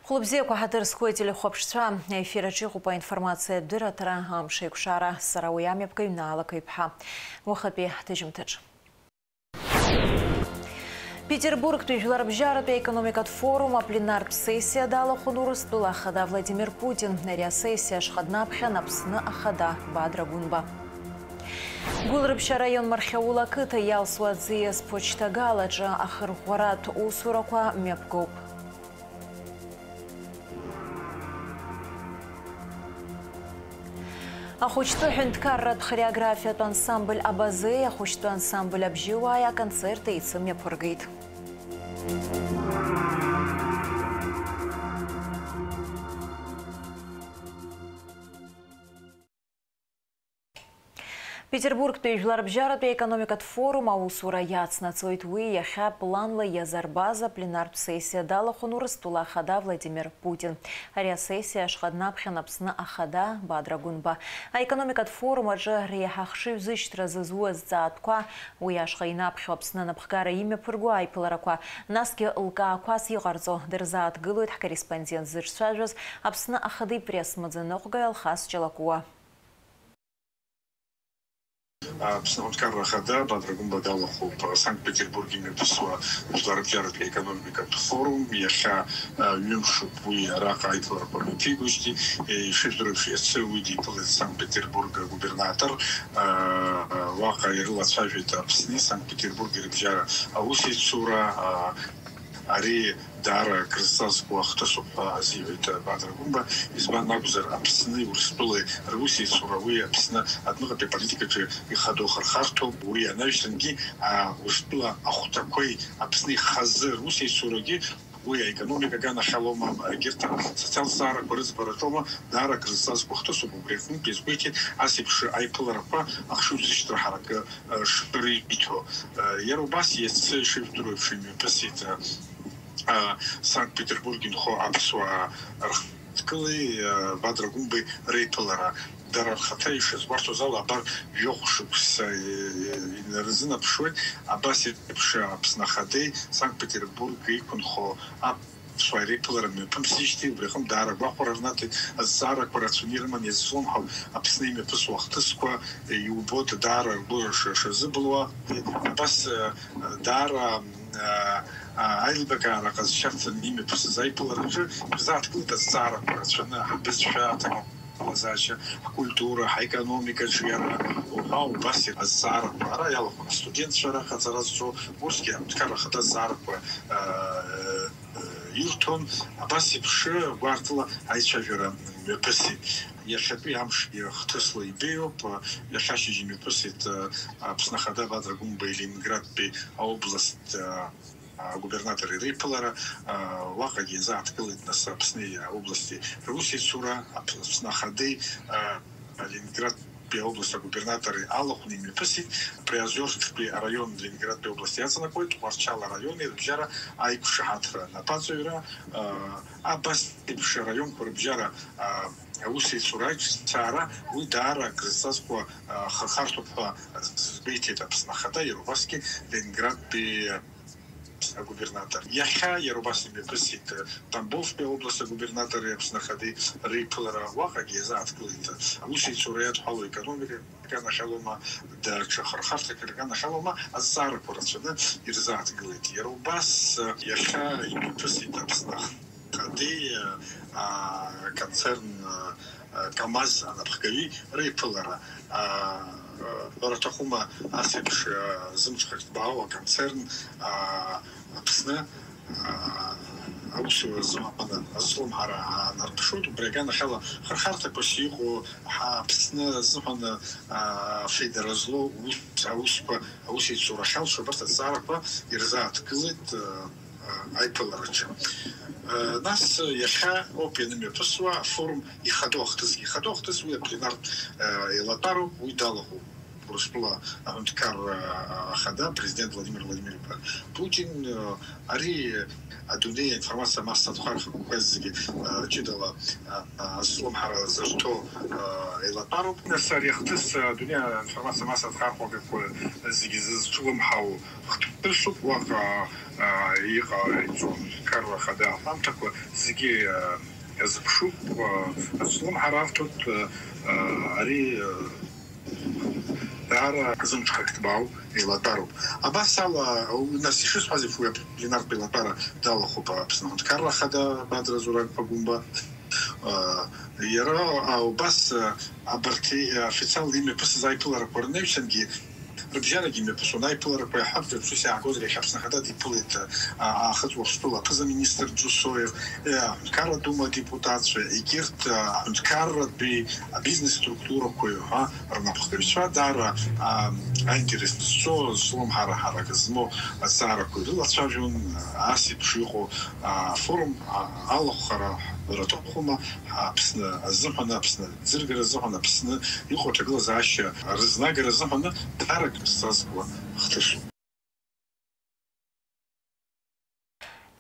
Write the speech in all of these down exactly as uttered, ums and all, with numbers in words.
Хәлыбзиақәа ҳаҭыр зқәу ателехәаԥшцәа, аефир аҿы иҟоуп аинформациатә дырраҭара «Амш еиқәшара», сара уи амҩаԥгаҩ Наала Қаҩԥҳа. Уахатәи ҳҭыжьымҭаҿы. Петербургтәи жәларбжьаратәи аекономикатә форум апленартә сессиа далахәын Урыстәыла ахада Владимир Путин. Ари асессиа ашҟа днаԥхьан Аԥсны ахада Бадра Гәынба. Гәылрыԥшь араион Мархьаула ақыҭа иалсуа аӡиас почтагал аҿы ахырӷәӷәаратә усурақәа мҩаԥгоуп. Ахәыҷтәы ҳәынҭқарратә хореографиатә ансамбль «Абазеи», ахәыҷтәы ансамбль «Абжьыуааи» аконцерт еицымҩаԥыргеит. Петербургтәи жәларбжьаратәи аекономикатә форум аусура иацнаҵоит. Уи иахьа планла иазарбаз апленартә сессиа далахәын Урыстәыла ахада Владимир Путин. Ари асессиа ашҟа днаԥхьан Аԥсны ахада Бадра Гәынба. Аекономикатә форум аҿы реиҳа ахшыҩзышьҭра зызу азҵаатәқәа, уи ашҟа инаԥхьо Аԥсны анапхгара имҩаԥырго аиԥыларақәа, насгьы лкаақәас иҟарҵо, дырзааҭгылоит ҳкорреспондент зыҿцәажәоз Аԥсны ахада ипресс-маӡаныҟәгаҩ Алхас Ҷалакәуа. Аԥсны аҳәынҭқарра ахада Бадра Гәынба далахәуп Санкт-Петербург имҩаԥысуа жәларбжьаратәи аекономикатә форум. Иахьа, а, ҩымшуп уи араҟа аиԥыларақәа мҩаԥигоижьҭеи. Е, ишыжәдыруеиԥш, иацы уи диԥылеит Санкт-Петербург агубернатор. А, уаҟа ирылацәажәеит Аԥсни Санкт-Петербурги рыбжьара аусеицура, а, Ари даара акрызҵазкуа ахҭысуп ҳәа азиҳәеит Бадра Гәынба. Избан акәзар, Аԥсни Урыстәылеи русеицура уи Аԥсны адәныҟатәи аполитикаҿы ихадоу хырхарҭоуп. Уи анаҩсангьы, а, Урыстәыла ахәҭақәеи Аԥсни хазы русеицурагьы уи аекономика аганахьалома, егьырҭ асоциалтә зҵаарақәа рыӡбараҿома, даара акрызҵазкуа ахҭысуп. Убри аҟнытә иазгәеиҭеит ас еиԥш аиԥыларақәа ахшыҩзышьҭра ҳаракы, э, шриҭо. Э, иара убас иацы ишыжәдыруа еиԥш имҩаԥысит, э, а, Санкт-Петербург инхо аԥсуаа рхаҭыԥуаҩи, а, Бадра Гәымбеи реиԥылара. Дара рхаҭа ишазгәарҭоз ала, абар, жәохә шықәса, э, инарзынаԥшуеит, абас еиԥш Аԥсны Ахадеи Санкт-Петербург иқәынхо аԥсуааи реиԥылара мҩаԥымсижьҭеи, убри аҟынтә даара агәахәара рнаҭеит, азҵаарақәа рацәаны ирыман иазҿлымҳау Аԥсны имҩаԥысуа ахҭысқәа, э, иубоит, даара ргәы ш-, шазыбылуа. Абас, э, даара, э, а, аилибакаара ҟазшьарц имҩаԥысыз аиԥылараҿы ирзааҭгылеит азҵаарақәа рацәаны, ҳбызшәа, аҭагылазаашьа, ҳкультура, ҳаекономика аҿиара уҳәа убас азҵаарақәа ара иалахәын астудентцәа раҟаҵара зцо, урҭгьы аҳәынҭқарра ахада азҵаарақәа, э, э, ирҭон, абас еиԥш гәарҭала аицәажәара мҩаԥысит. Иахьатәи амш хҭысла ибеиоуп, иахьа ашьыжь имҩаԥысит, э, Аԥсны Ахада Бадра Гәымбеи Ленинградтәи аобласт, э, агубернатори реиԥылара, а, уаҟагьы иазааҭгылеит, нас, Аԥсни аобласти русеицура, Аԥ-, Аԥсны Ахадеи, а, Ленинградтәи аобласт агубернатори алахәны имҩаԥысит. Приозерсктәи араион Ленинградтәи аобласт иаҵанакуеит, Тҟәарчал араиони рыбжьара аиқәшаҳаҭра анапаҵаҩра, а, абас еиԥш араионқәа рыбжьара, а, аусеицура аиҿцаара, уи даара акрызҵазкуа, а, хырхарҭоуп ҳәа азгәеиҭеит Аԥсны Ахада, иара убасгьы Ленинградтәи агубернатор. Иахьа иара убас имҩаԥысит Тамбовтәи аобласт агубернатори Аԥсны Ахадеи реиԥылара, уаҟагьы иазааҭгылеит аусеицура иадҳәалоу аекономика аганахьалома, даҽа хырхарҭак рганахьалома, азҵаарақәа рацәаны ирзааҭгылеит. Иара убас иахьа имҩаԥысит Аԥсны Ахадеи, а, концерн, а, КАМАЗ анапхгаҩи реиԥылара. А, ҳәара аҭахума, ас еиԥш, а, зымҽхак ҭбаау аконцерн, а, Аԥсны, а, аусура азыҳәан азҿлымҳара аанарԥшуеит. Убри аганахьала хырхарҭақәас иҟоу ҳа-, Аԥсны азыҳәан, а, афедера злоу ус, аусқәа, аусеицура ахьалшо абарҭ азҵаарақәа ирзааҭгылеит, а, аиԥылараҿы. Нас иахьа ауп ианымҩаԥысуа афорум ихадоу ахҭысгьы. Ихадоу ахҭыс уи апленартә еилатәароуп, уи далахәуп. Урыстәыла аҳәынҭқарра ахада, апрезидент Владимир Владимир-иԥа Путин, ари адунеи аинформациа массатә хархәақәа зегьы, ҷыдала, азҿлымҳара зырҭо, еилатәароуп. Нас ари ахҭыс адунеи аинформациа массатә хархәақәа зегьы зызҿлымҳау хҭысуп, уаҟа, иҟаиҵо аҳәынҭқарра ахада аҳәамҭақәа зегьы, иазыԥшуп, азҿлымҳара арҭоит, ари, даара зымҽхак ҭбаау еилатәароуп. Абас ала, нас ишысҳәаз еиԥш, уи апленартә еилатәара далахәуп Аԥсны аҳәынҭқарра ахада Бадра Зураб-иԥа Гәымба. Иара, а, убас, а, абарҭ, а, официалла имҩаԥысыз аиԥыларақәа рнаҩсангьы, рыбжьарагьы имҩаԥысуан. Аиԥыларақәа иаҳҳәап, ҿырԥшыс иаагозар, иахьа Аԥсны Ахада диԥылеит, а, Аахыҵ Уаԥстәыла аԥыза-министр Џьусоев, а, аҳәынҭқарратә дума адепутатцәа, егьырҭ, а, аҳәынҭқарратәи абизнес структурақәеи ҳәа рнапхгаҩцәа. Даара, а, аинтерес зцу, зҿлымҳара ҳарак змоу азҵаарақәа ирылацәажәон, а, ас еиԥш иҟоу, а, афорум, а, алахәхара раҭахума, Аԥсны азыҳәан, Аԥсны аӡыргара азыҳәан, Аԥсны иҟоу аҭагылазаашьа рызнагара азыҳәан даара акыр зҵазкуа хҭысуп.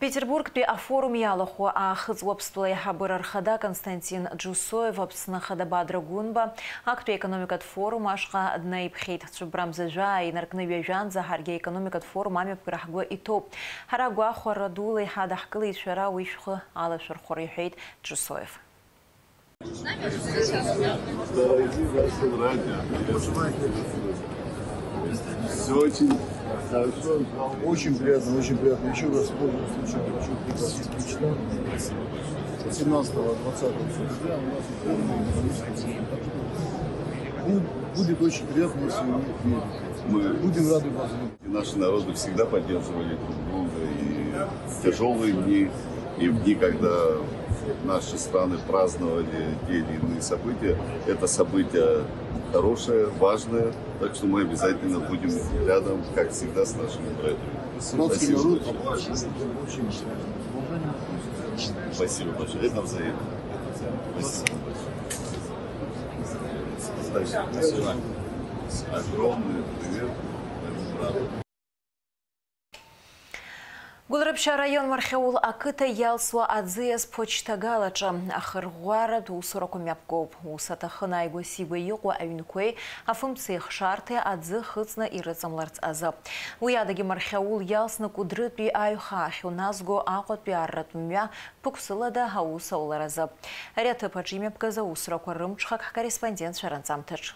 Петербургтәи афорум иалахәу Аахыҵ Уаԥстәыла аиҳабыра рхада Константин Џусоев, Аԥсны Ахада Бадра Гәынба, актәи аекономикатә форум ашҟа днаиԥхьеит. Цәыббра мза жәаа инаркны ҩажәанӡа ҳаргьы аекономикатә форум амҩаԥгара ҳгәы иҭоуп. Ҳара гәахәара дула иҳадаҳкылеит шәара уи шәхы алашәырхәыр, иҳәеит Џусоев. Все очень хорошо. Очень приятно, очень приятно. Еще раз пользуясь случаем, хочу пригласить к читанию. Восемнадцатого, двадцатого сентября у нас будет, будет очень приятно, если вы приедете. Мы будем рады вас видеть. И наши народы всегда поддерживали друг друга и в тяжелые дни, и в дни, когда наши страны праздновали те или иные события. Это событие хорошее, важное, так что мы обязательно будем рядом, как всегда, с нашими братьями. Русский народ. Спасибо большое. Это взаимно. Спасибо большое. Спасибо. Огромный привет моему брату. Гәылрыԥшь араион Мархьаул ақыҭа иалсуа аӡиас Ԥочҭагал аҿы ахырӷәӷәаратә усурақәа мҩаԥгоуп. Ус аҭахын ааигәа-сигәа иҟоу аҩнқәеи афымцеихшарҭеи аӡы хыҵны ирыҵамларц азы. Уи адагьы Мархьаул иалсны Кәыдрытәи аҩхаахь уназго Аҟәатәи арратә мҩа ԥықәсылада аус ауларазы. Ари аҭыԥ аҿы имҩаԥгаз аусурақәа рымҽхак ҳкорреспондентцәа ранҵамҭаҿ.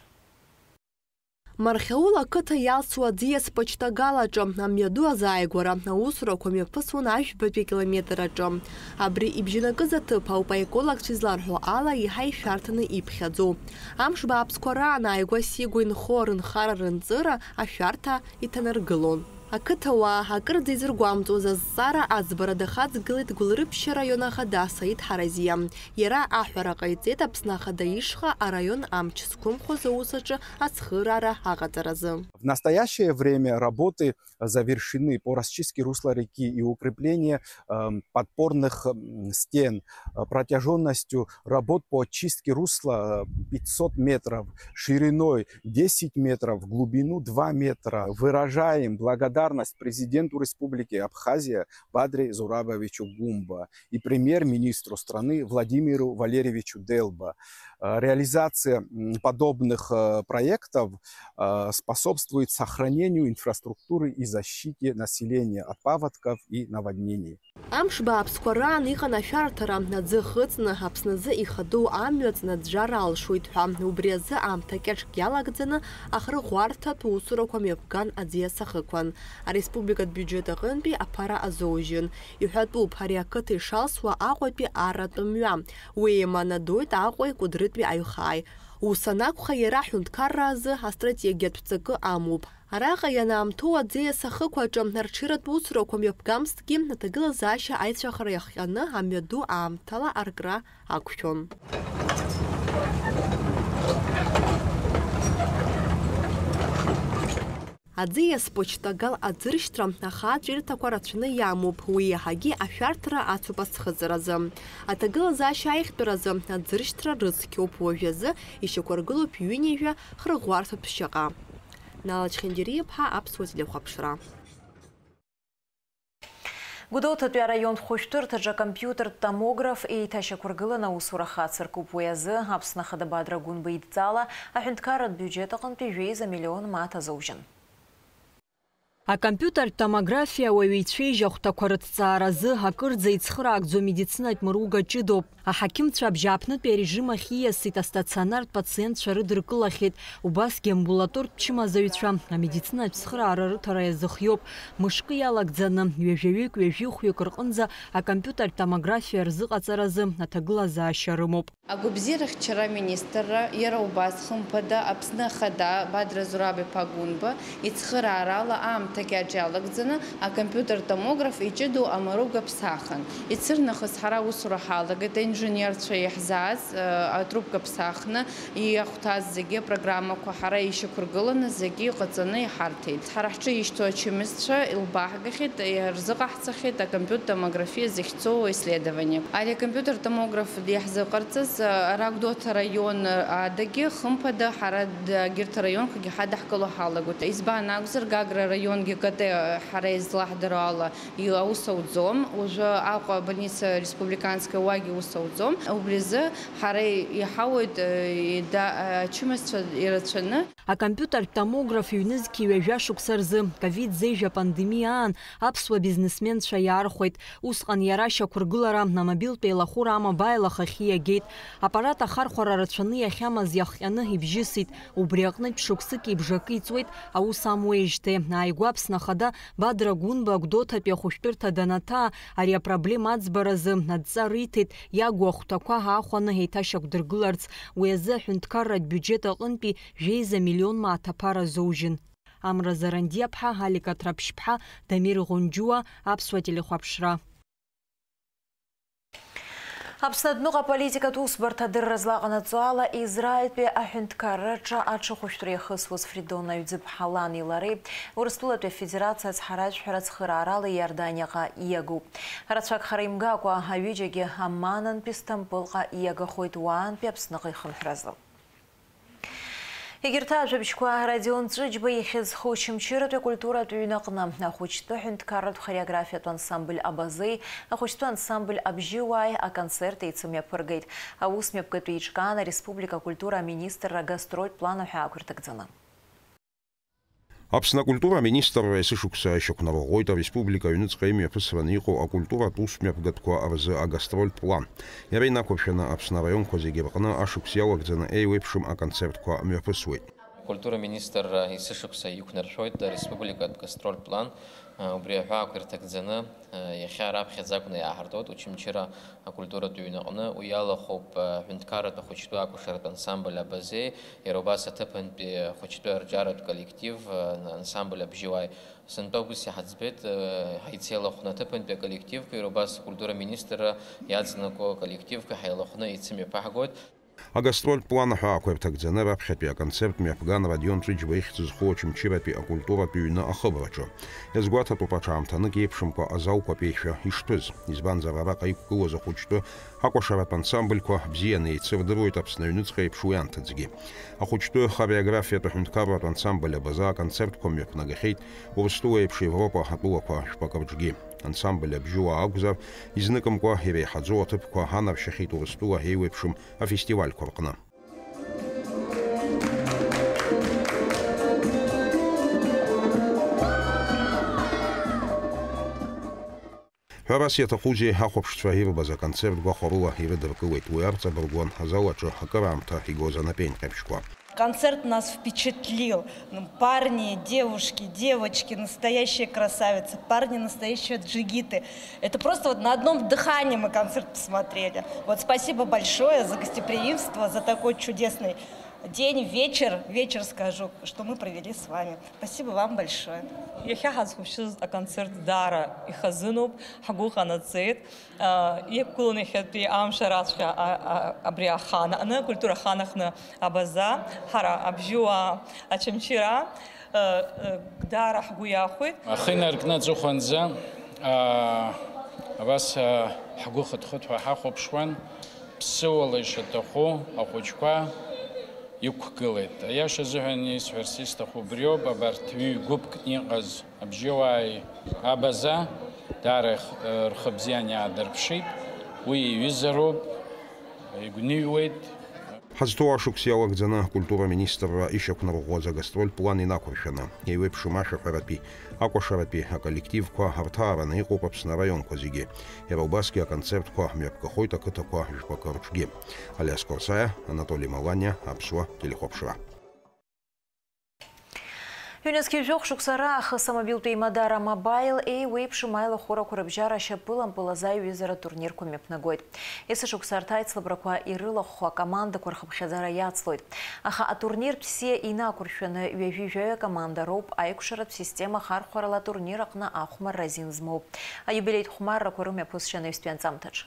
Мархьаул ақыҭа иалсуа аӡиас Ԥочҭагал аҿы амҩаду азааигәара аусурақәа мҩаԥысуан ажәбатәи акилометр аҿы. Абри ибжьанакыз аҭыԥ ауп аекологцәа изларҳәо ала еиҳа ишәарҭаны иԥхьаӡоу. Амш бааԥсқәа раан ааигәа-сигәа инхо рынхара-рынҵыра ашәарҭа иҭанаргылон. Ақыҭауаа акырӡа изыргәамҵуаз азҵаара аӡбара дахаҵгылеит Гәылрыԥшь араион ахада Саид Ҳаразиа. Иара аҳәара ҟаиҵеит Аԥсны Ахада ишҟа араион амч зқәымхоз аус аҿы ацхыраара аҟаҵаразы. В настоящее время работы завершены по расчистке русла реки и укрепление, эм, подпорных, м, стен, э, протяжённостью работ по очистке русла, э, пятьсот метров, шириной десять метров, в глубину два метра. Выражаем благодарность президенту Республики Абхазия Бадре Зурабовичу Гумба и премьер-министру страны Владимиру Валерьевичу Делба. Э, реализация, м, подобных, э, проектов, э, способствует сохранению инфраструктуры и защите населения от паводков и наводнений. Амш бааԥсқәа раан иҟан ашәарҭара, аӡы хыҵны, Аԥсны азы ихадоу амҩа ҵнаӡәӡәар алшоит ҳәа. Убри азы аамҭа кьаҿк иалагӡаны ахырӷәӷәарҭатә усурақәа мҩаԥган аӡиас ахықәан. Ареспубликатә биуџьет аҟынтәи аԥара азоужьын. Иҳәатәуп, ари ақыҭа ишалсуа Аҟәатәи арратә мҩа. Уи еиманадоит Аҟәеи Кәыдрытәи аҩхааи. Ус анакәха, иара аҳәынҭқарра азы астратегиатә ҵакы амоуп. Араҟа ианаамҭоу аӡиас ахықәаҿы арҽеиратә усурақәа мҩаԥгамзҭгьы, аҭагылазаашьа аицәахара иахҟьаны амҩаду аамҭала аркра ақәшәон. Аӡиас Ԥочҭагал аӡыршьҭра ахааҵәирҭақәа рацәаны иамоуп, уи иаҳагьы ашәарҭара ацуп азхыҵразы. Аҭагылазаашьа аиӷьтәразы аӡыршьҭра рыцқьоуп, уажәазы ишьақәыргылоуп ҩынҩажәа хырӷәӷәарҭатә шьаҟа. Нала Чхендериа-ԥҳа, Аԥсуа телехәаԥшра. Гәдоуҭатәи араион хәышәтәырҭаҿы акомпиутертә томограф еиҭашьақәыргыланы аусура хацыркуп. Уи азы Аԥсны Ахада Бадра Гәынба идҵала аҳәынҭқарратә биуџьет аҟынтәи жәеиза миллион мааҭ азоужьын. Акомпиутертә томографиа ауаҩы ицәеижь ахәҭақәа рыҭҵааразы акырӡа ицхыраагӡоу медицинатә мыруга ҷыдоуп. Аҳақьымцәа абжьааԥнытәи арежим ахь ииасит астационартә пациентцәа рыдыркылахьеит, убасгьы амбулаторттә чымазаҩцәа амедицинатә цхыраара рыҭара иазыхиоуп. Мышкы иалагӡаны, ҩажәаҩык, ҩажәихәҩык рҟынӡа акомпиутертә томографиа рзыҟаҵаразы аҭагылазаашьа рымоуп. Агәабзиарахьчара аминистрра, иара убас, хымԥада, Аԥсны Ахада Бадра Зураб-иԥа Гәынба ицхыраарала аамҭа кьаҿ иалагӡаны акомпиутертә томограф иҷыдоу амаруга ԥсахын. Ицырнахыс ҳара аусура ҳалагеит, аинженерцәа иаҳзааз, э, атрубка ԥсахны иахәҭаз зегьы апрограммақәа ҳара ишьақәыргыланы зегьы иҟаҵаны иҳарҭеит. Ҳара ҳҿы ишьҭоу ачымазцәа илбааҳгахьеит, ирзыҟаҳҵахьеит акомпиутер томографиа зыхьӡу исследование. Ари акомпиутер томограф иаҳзыҟарҵаз, э, ара Гәдоуҭа раион адагьы, хымԥада, ҳара д-, егьырҭ араионқәагьы ҳадаҳкыло ҳалагоит. Избан акәзар, Гагра араионгьы К Т ҳара излаҳдыруа ала и-, аус ауӡом. Уажәы Аҟәа абольница республиканская уагьы ус ауӡом. Убри азы ҳара иҳауеит, э, ида-, ачымазцәа ирацәаны. Акомпиутертә томограф ҩнызқьи ҩажәа шықәса рзы, ковид зежә апандемиа аан, аԥсуа бизнесменцәа иаархәеит. Усҟан иара ашьақәыргылара амобилтә еилахәыра амобаил ахахьы иагеит. Аппарат ахархәара рацәаны иахьамаз иахҟьаны ибжьысит. Убри аҟнытә шықәсыки бжаки ҵуеит аус амуеижьҭеи. Ааигәа Аԥсны Ахада Бадра Гәынба Гәдоуҭатәи ахәышәтәырҭа данаҭаа, ари апроблема аӡбаразы адҵа риҭеит, иагу ахәҭақәа аахәаны еиҭашьақәдыргыларц. Уи азы аҳәынҭқарратә биуџьет аҟынтәи жәеиза миллион мааҭ аԥара зоужьын. Амра Зарандиаԥҳа, Алик Аҭраԥшьԥҳа, Дамир Ӷунџьуа, Аԥсуа телехәаԥшра. Аԥсны адәныҟа аполитикатә усбарҭа адырра злаҟанаҵо ала, Израильтәи аҳәынҭқарраҿы аҽахәышәтәра иахысуаз Фридон Аҩӡыԥҳа лани лареи Урыстәылатәи Афедерациа ацҳаражәҳәара цхыраарала Иорданиаҟа ииагоуп. Рацәак хара имгакәа, аҩыџьагьы Амманынтәи Сҭампылҟа ииагахоит уаантәи Аԥсныҟа ихынҳәразы. Егьырҭ ажәабжьқәа Родион Ҵәыџьба ихьӡ зху Очамчыратәи акультуратә ҩны аҟны ахәыҷтәы ҳәынҭқарратә хореографиатә ансамбль Абазеи ахәыҷтәы ансамбль Абжьыуааи аконцерт еицымҩаԥыргеит. Аус мҩаԥгатәи еиҿкаан ареспублика акультура аминистрра агастрольтә план аҳәаақәа ирҭагӡаны. Аԥсны акультура аминистрра есышықәса ишьақәнарӷәӷәоит ареспублика аҩныҵҟа имҩаԥысраны иҟоу акультуратә усмҩаԥгатәқәа рзы агастрольтә план. Иара инақәыршәаны Аԥсны араионқәа зегьы рҟны ашықәс иалагӡаны еиуеиԥшым аконцертқәа мҩаԥысуеит. Акультура министрра есышықәса иқәнаршәоит ареспубликатә гастрольтә план. Убри аҳәаақәа ирҭагӡаны, иахьа раԥхьаӡа акәны иааҳартуеит Очамчыра акультуратә ҩны аҟны. Уи иалахәуп ҳәынҭқарратә ахәыҷтәы акәашаратә ансамбль Абазеи, иара убас аҭыԥантәи ахәыҷтәы арҿиаратә коллектив, ансамбль Абжьыуааи. Сынтәа ус иҳаӡбеит, ҳаицеилахәны аҭыԥантәи аколлективқәа, иара убас акультура министрра иаҵанакуа аколлективқәа ҳаилахәны еицымҩаԥаҳгоит. Агастрольтә план аҳәаақәа ирҭагӡаны раԥхьатәи аконцерт мҩаԥган Родион Ҵәыџьба ихьӡ зху Очамчыратәи акультуратә ҩны ахыбраҿы. Иазгәаҭатәуп аҽаамҭанык еиԥшымкәа азалқәа аԥеишәа иштәыз, избанзар араҟа иқәгылоз ахәыҷтәы акәашаратә ансамбльқәа бзианы еицырдыруеит Аԥсны аҩныҵҟа еиԥш уи анҭыҵгьы. Ахәыҷтәы хореографиатә аҳәынҭқарратә ансамбль Абаза аконцертқәа мҩаԥнагахьеит Урыстәыла еиԥш Европа атәылақәа шәпакы рҿгьы. Ансамбль Абжьыуаа акәзар, изныкымкәа иреиҳаӡоу аҭыԥқәа анаршьахьеит Урыстәыла еиуеиԥшым афестивальқәа рҟны. Ҳәарас иаҭахузеи, ахәаԥшцәа ирбаз аконцерт гәахәарыла ирыдыркылеит, уи арҵабыргуан азал аҿы акыраамҭа игоз анапеинҟьабжьқәа. Концерт нас впечатлил. Ну, парни, девушки, девочки, настоящие красавицы, парни настоящие джигиты. Это просто вот на одном дыхании мы концерт посмотрели. Вот спасибо большое за гостеприимство, за такой чудесный день, вечер, вечер, скажу, что мы провели с вами. Спасибо вам большое. Иахьа ҳазхәаԥшыз аконцерт даара ихазынуп, ҳгәы ҟанаҵеит. Иқәгылан иахьатәи амш араҵәҟьа, а, а, абри ахан аҟны, акультура ахан аҟны Абаза, ҳара Абжьыуаа, Очамчыра, даара ҳгәы иахәеит. Ахы инаркны аҵыхәанӡа, а, абас, а, ҳгәы хыҭ-хыҭуа ҳахәаԥшуан, ԥсыуала ишаҭаху ахәыҷқәа, Иқәгылеит. Аиаша азыҳәан исҳәарц исҭаху убриоуп, абарҭ ҩ-гәыԥк иҟаз абжьыуааи абаза даара их-, рхы бзиан иаадырԥшит. Уи иҩызароуп, игәныҩуеит. Ҳазҭоу ашықәс иалагӡаны акультура аминистрра ишьақәнарӷәӷәаз агастрольтә план инақәыршәаны, еиуеиԥшым ашәаҳәаратәи, акәашаратәи аколлективқәа рҭаараны иҟоуп Аԥсны араионқәа зегьы. Иара убасгьы аконцертқәа мҩаԥгахоит ақыҭақәа жәпакы рҿгьы. Алиас Корсаиа, Анатоли Маланиа, Аԥсуа телехәаԥшра. Ҩнызқьи жәохә шықәса раахыс амобилтә еимадара Мобаил еиуеиԥшым аилахәырақәа рыбжьара ашьапылампыл азы аиҩызара турнирқәа мҩаԥнагоит. Есышықәса арҭ аицлабрақәа ирылахәхо акомандақәа рхыԥхьаӡара иацлоит. Аха атурниртә сиа инақәыршәаны ҩажәи жәаҩа команда роуп аикәшаратә система ахархәарала атурнир аҟны ахәмарра азин змоу. Аиубилеитә хәмаррақәа рымҩаԥысшьа анаҩстәи анҵамҭаҿ.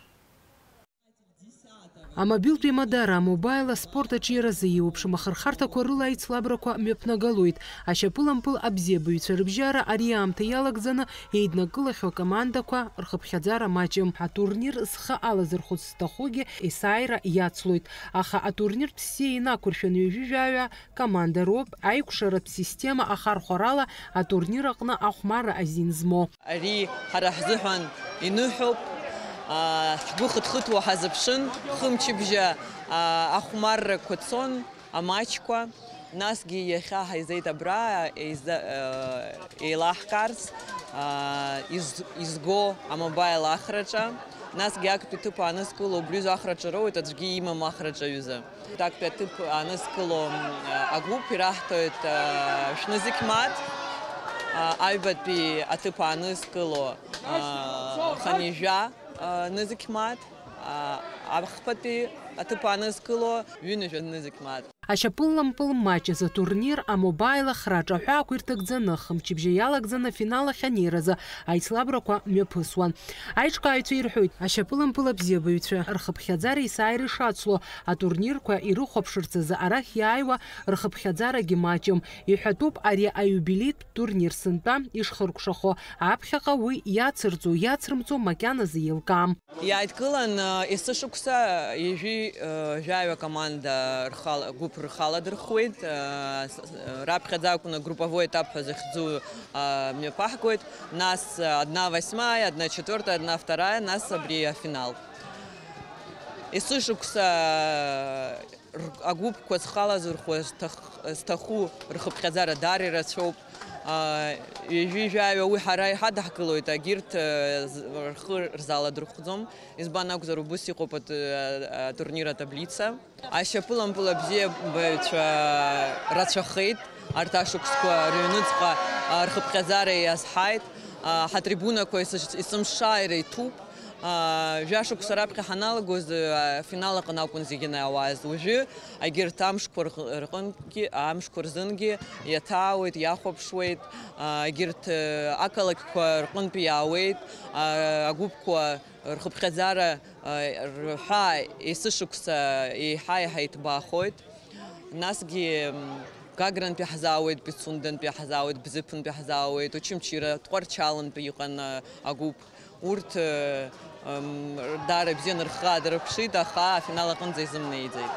Амобилтә еимадара Мобаил аспорт аҿиаразы еиуеиԥшым ахырхарҭақәа рыла аицлабрақәа мҩаԥнагалоит. Ашьапылампыл абзиабаҩцәа рыбжьара ари аамҭа иалагӡаны еиднакылахьоу акомандақәа рхыԥхьаӡара маҷым. Атурнир зхы алазырхәыц зҭахугьы есааира иацлоит. Аха атурниртә сиа инақәыршәаны ҩажәи жәаҩа команда роуп аикәшаратә система ахархәарала атурнир аҟны ахәмарра азин змоу. Ари ҳара ҳзыҳәан иныҳәоуп. Аа, ҳгәы хыҭхыҭуа ҳазыԥшын, хымчыбжьа, аа, ахәмаррақәа цон, амаҷқәа. Насгьы иахьа ҳаизеит абра еиза-, аа, еилаҳкаарц, аа, из-, изго амобаил ахраҿа. Насгьы актәи ҭыԥ аанызкыло убри ахраҿа роуеит, аӡәгьы имам ахраҿа аҩыза. Актәи аҭыԥ аанызкыло, м, агәыԥ ираҳҭоит, а, шәнызқь мааҭ, а, аҩбатәи аҭыԥ аанызкыло, а, хынҩажәа, а, нызқь мааҭ, а, ахԥатәи аҭыԥ аанызкыло ҩынҩажәа нызқь мааҭ. Ашьапылампыл маҷ азы атурнир амобаил ахраҿа аҳәаақәа ирҭагӡаны, хымчыбжьа иалагӡаны афинал ахь анеиразы аицлабрақәа мҩаԥысуан. Аиҿкааҩцәа ирҳәоит, ашьапылампыл абзиабаҩцәа рхыԥхьаӡара есааира ишацло, атурнирқәа ирыхәаԥшырц азы арахь иааиуа рхыԥхьаӡарагьы маҷым. Иҳәатәуп ари аиубилеитә турнир сынтәа ишхыркәшахо, аԥхьаҟа уи иацырҵо, иацрымҵо макьаназы еилкаам. Иааидкылан, э, есышықәса ҩажәи, э, жәаҩа команда рхала, гәыԥ рхала дырхуеит, э, с-, с-, раԥхьаӡа акәны групповой этап ҳәа захьӡу, э, мҩаԥаҳгоит, нас, э, одна восьмая, одна четвёртая, одна вторая, нас абри афинал. Есышықәса, э, р-, агәыԥқәа зхалазырхәуа зҭах-, зҭаху рхыԥхьаӡара даара ирацәоуп. Аа, ҩажәи жәаҩа уи ҳара иҳадаҳкылоит, агьырҭ, э, з-, рхы рзаладырхәӡом. Избан акәзар, убыс иҟоуп ат-, э, атурнир атаблица. Ашьапылампыл абзиабаҩцәа рацәахеит, арҭ ашықәсқәа рыҩныҵҟа, а, рхыԥхьаӡара иазҳаит. А, ҳатрибунақәа есыш-, есымшааира иҭәуп. Аа, жәашықәса раԥхьа ҳаналагоз, аа, афинал аҟны акәын зегьы иаауаз. Уажәы егьырҭ амшқәа рҟ-, рҟынгьы, амшқәа рзынгьы иаҭаауеит, иахәаԥшуеит. Аа, егьырҭ, э, ақалақьқәа рҟынтә иаауеит. Аа, агәыԥқәа рхыԥхьаӡара, аа, рҳәаа есышықәса еиҳа-еиҳа иҭбаахоит. Насгьы, м, Гагрантәи ҳзаауеит, Пицундантәи ҳзаауеит, Бзыԥынтәи ҳзаауеит, Очамчыра, Тҟәарчалнтәи иҟан, а, агәыԥ. Урҭ, э, м, даара ибзианы рхы аадырԥшит, аха афинал аҟынӡа изымнеиӡеит.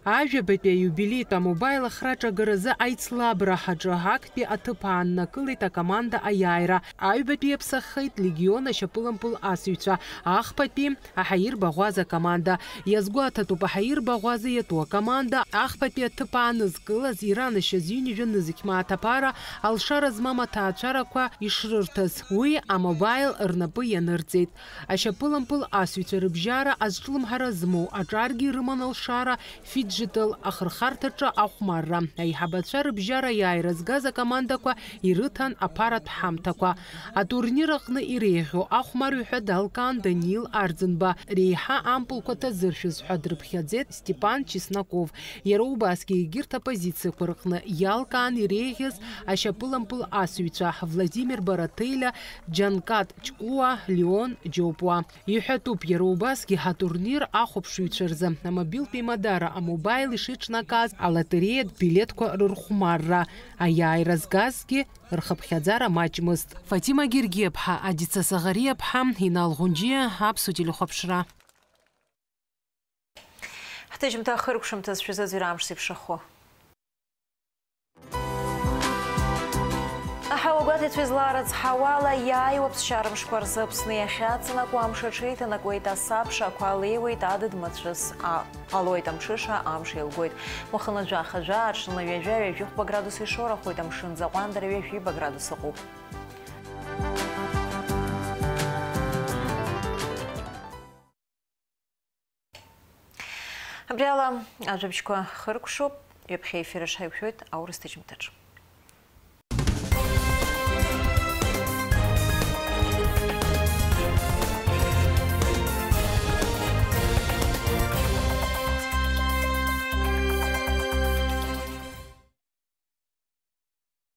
Ажәабатәи аиубилеитә амобаил ахраҿагаразы аицлабра ҳаҿы актәи аҭыԥ ааннакылеит акоманда Аиааира. Аҩбатәи иаԥсаххеит Легион ашьапылампыл асыҩцәа, ахԥатәи Аҳаирбаӷәаза акоманда. Иазгәаҭатәуп, Аҳаирбаӷәаза иатәу акоманда ахԥатәи аҭыԥ аанызкылаз иранашьаз ҩынҩажәа нызқь мааҭ аԥара алшара змам аҭаацәарақәа ишрырҭаз, уи амобаил рнапы ианырҵеит. Ашьапылампыл асыҩцәа рыбжьара азҿлымҳара змоу аҿаргьы ирыман алшара фиджитал ахырхарҭаҿы ахәмарра. Аиҳабацәа рыбжьара аиааира згаз акомандақәа ирыҭан аԥаратә ҳамҭақәа. Атурнир аҟны иреиӷьу ахәмарҩ ҳәа далкаан Даниил Арӡынба. Реиҳа ампылқәа ҭазыршәыз ҳәа дрыԥхьаӡеит Степан Чесноков. Иара убасгьы егьырҭ апозициақәа рҟны иалкаан иреиӷьыз ашьапылампыл асыҩцәа Владимир Бараҭеилиа, Џьанкат Ҷкәуа, Леон Џьопуа. Иҳәатәуп, иара убасгьы атурнир ахәаԥшыҩцәа рзы амобилтә еимадара амобаил ишеиҿнакааз алотереиатә билеҭқәа рырхәмарра, аиааира згазгьы рхыԥхьаӡара маҷмызт. Фатима Гергиаԥҳа, Адица Саӷариаԥҳа, Инал Ӷәынџьиа, Аԥсуа телехәаԥшра. Ҭыжьымҭа ахыркәшамҭаз шәзыӡырҩ амш зеиԥшрахо. Аҳауагәаҭаҩцәа излаарыцҳауала, иааиуа ԥсшьара мшқәа рзы Аԥсны иахьаҵанакуа амш аҽеиҭанакуеит, асабша ақәа леиуеит, адыд мацәыс а-, ҟалоит, амҽыша амш еилгоит. Уахынла жәаха жәаа, аҽны ҩажәа, ҩажәихәба градус ишоурахоит, амшын аӡы аҟәандара ҩажәиба градус ыҟоуп. Абри ала ажәабжьқәа хыркәшоуп, ҩаԥхьа ефир аҿы ҳаиқәшәоит аурыс ҭыжьымҭаҿы.